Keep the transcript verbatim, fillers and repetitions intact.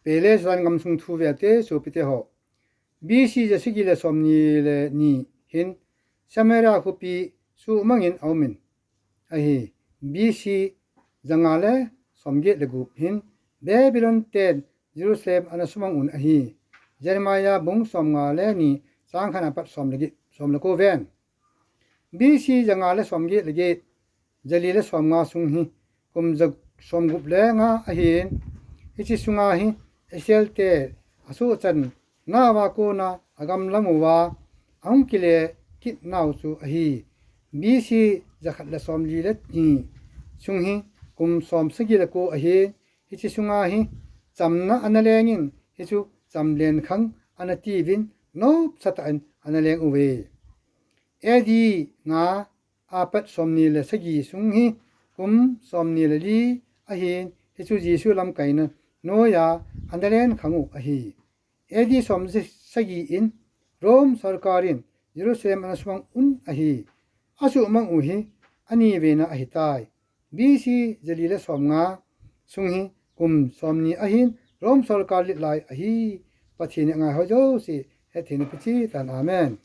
Pele Sudan gamsung thu ve ate sopite ho. B C ja sagi le somni le ni hin Samaria khopi suhmangin aumin ahi. B C janga le somget le gup hin Babylon ten Jerusalem ana sumang un ahi. Jeremiah bung somnga le ni chang khat apat som le get, som le ko ven. B C janga le somget le get, jali le somnga sung hi kum ja somgup le nga ahin. Hiche sunga hi Israel te asuhchan nauva kona agamlang uva ahung kile kit nau chu ahi. B C jakhat le somli le ni sung hi kum somsagi le ko ahin. Hiche sunga hi chamna ana lengin, hichu chamlen khang ana tiuvin, nopsa tah in ana leng uve. A D nga apat somni le sagi sung hi kum somni le li ahin, hichu Jesu lamkaina noiya ana len khang u ahi. A D somsagi in Rome sorkar in Jerusalem ana sumang un ahi. Asuhmang u hi ani vena ahitai. B C jali le somnga sung hi kum somni ahin, Rome sorkar lit lai ahi. Pathen in angai ho jouse hetthei na pe cheh tan. Amen.